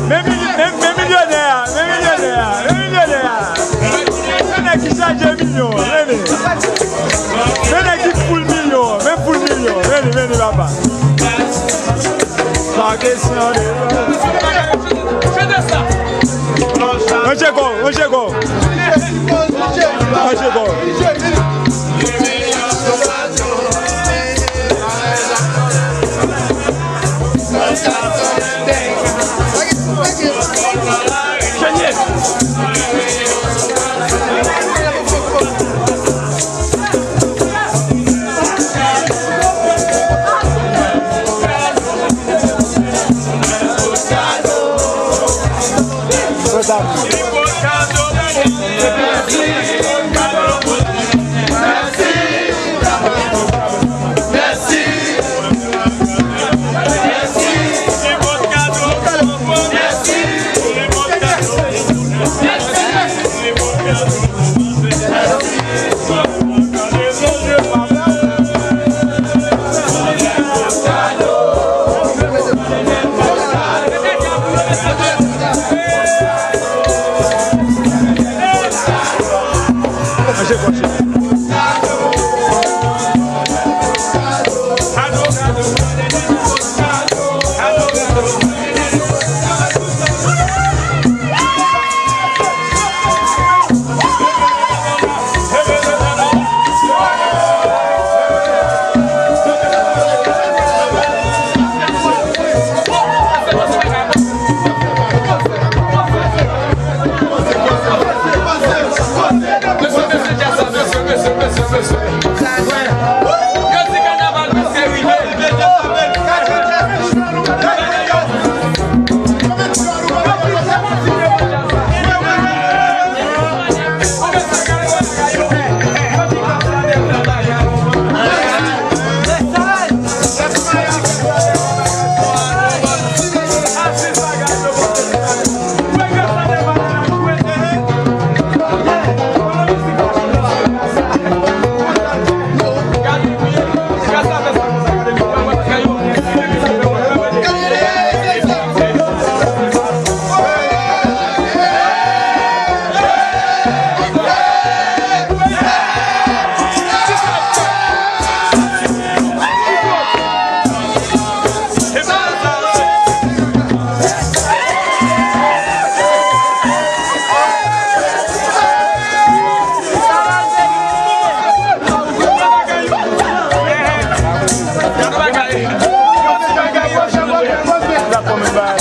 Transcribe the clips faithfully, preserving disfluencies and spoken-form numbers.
Men, men, men, men milyonè a, men milyonè a, men milyonè a. Men nèg ki chaje milyon, men, men. Men nèg ki full milyon, men full milyon, men, men, men, papa. Pa kesyon de... Ranje kò, ranje kò. Ranje kò.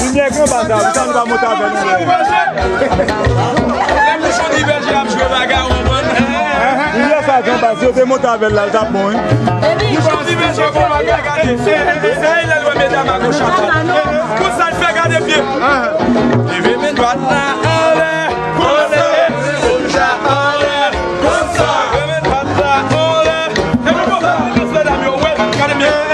Limyè gran baz la, wi, sa nou pa monte avè l, non. Lè bouchon Diverge ap jwe bagay, ou konprann? Limyè sa gran baz, si yo te monte avè l la, l t ap bon, wi. Bouchon Diverge bon bagay, gade. Se, se, se, lè l wè medam a goch ap bat. Konsa l fè, gade byen. Leve men dwat la anlè. Konsa, leve men goch la anlè. Konsa, leve men dwat la anlè. Epi konsa, mesye dam yo, wè, gade byen.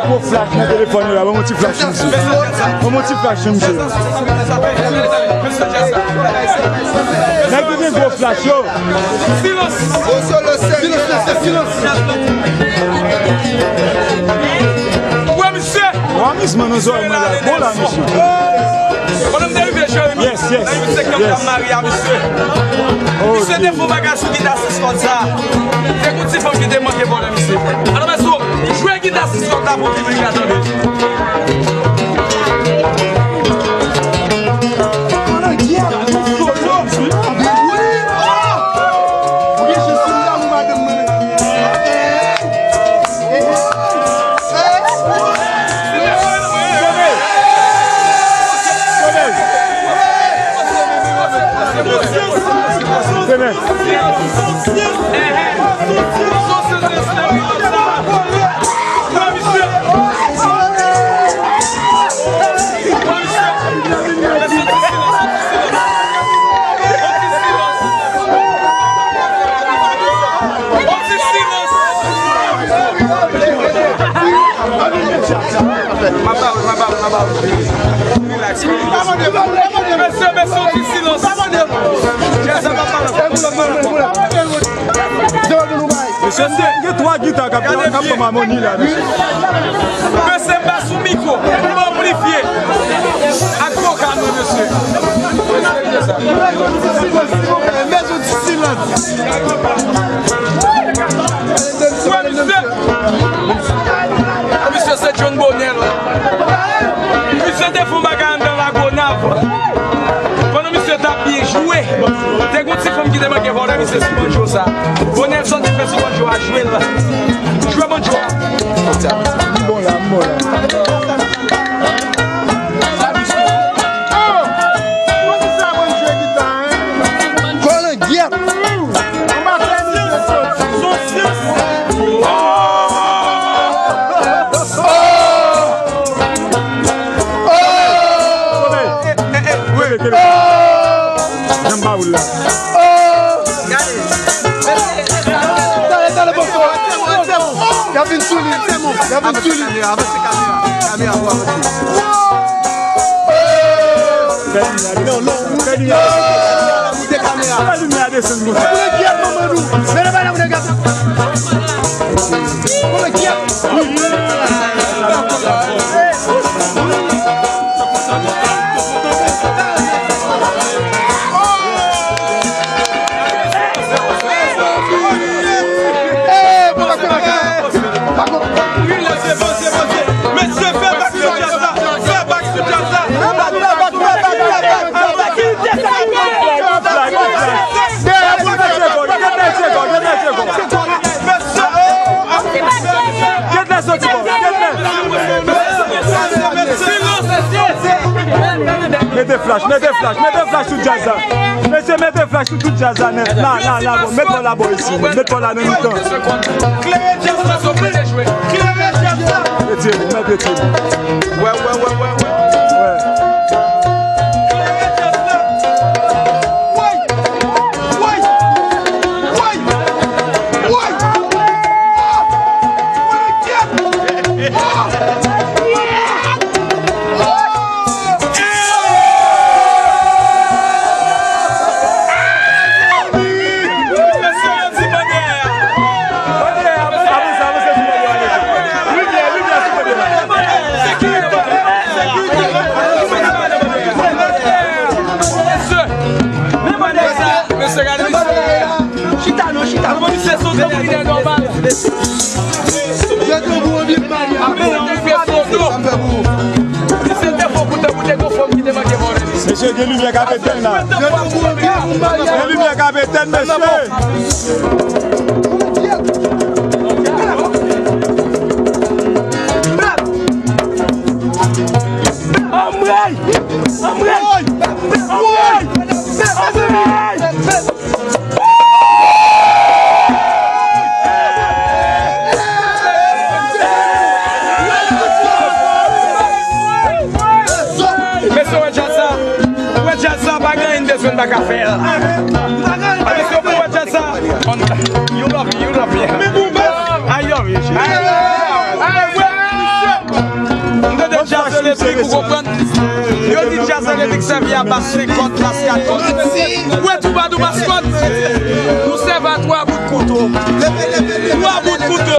Gwo flash nan telefòn yo la, ban m yon ti flash, mesye. Ban m yon ti flash, mesye. Nèg ki gen gwo flash yo. Silans! Silans, silans, silans! Wè, misye! Wè, misye, nan zòrèy mwen la, bon la, misye. Pandan m te rive Jeremi, yes, yes, nan yon sektè m t ap mari a misye. Misye te fè yon bagay sou gita sis kòd sa. Te gon ti fanm ki te manke vòlè misye. Alò, mesye, jwe gita sis kòd la pou piblik la tande. Mesye, mesye, yon ti silans. Mesye, gen twa gita k ap, k ap fè amoni la, mesye. Mesye, m pa sou mikwo, m anplifye ak vokal mwen, mesye. Silans, silvouplè, mete yon ti silans. Wè, mesye. Misye se John Bonel. Misye te fè yon bagay anndan Lagonav. Pandan misye t ap byen jwe, te gon ti fanm ki te manke vòlè misye sou banjo sa. Bonel sòti fè sou banjo a, jwe l. Jwe banjo a. M bon la, m bon la. Kolangyèt! Janm ba ou la. Tale, tale, bon, bon. Y ap vin sou li. Y ap vin sou li. Avanse kamera, avanse kamera. Kamera pou avanse. Fè limyè desann. Non, non, fè limyè desann. Fè limyè desann konsa. Kolangyèt, manman nou. Mete bagay la pou nèg la. Kolangyèt. Mesye, fè bak sou djaz la. Fè bak sou djaz la. Mesye, oh, silans. Mete flash, mete flash, mete flash sou djaz la. Mesye, mete flash sou tout djaz la nèt. La, la, la, bò. Met kò la bò isi. Met kò la nan mitan. Klere djaz la, souple. Klere djaz la. Retire, mèt retire. Wè, wè, wè, wè, wè. Wè. Klere djaz la. Woy! Woy! Woy! Woy! Mesye, gade misye. Chita non, chita non. Misye sou do, li nè nòmal. Misye tankou yon vye malye. Ape nan misye sou do. Misye te fò koutan pou te gon fanm ki te manke vòlè. Mesye, gen limyè k ap etenn la. Misye tankou yon vye malye. Gen limyè k ap etenn, mesye. Anmwey! Anmwey! Anmwey! Anmwey! Mwen pa ka fè l. Paske pou wè tèt sa. You love me, you love me. I love you, chérie. M tande djaz olympique, ou konprann? Yo di djaz olympique sèvi a bas senkant, bas katòz. Ou wè twoubadou maskòt? Nou sèvi a twa bout kouto. Twa bout kouto.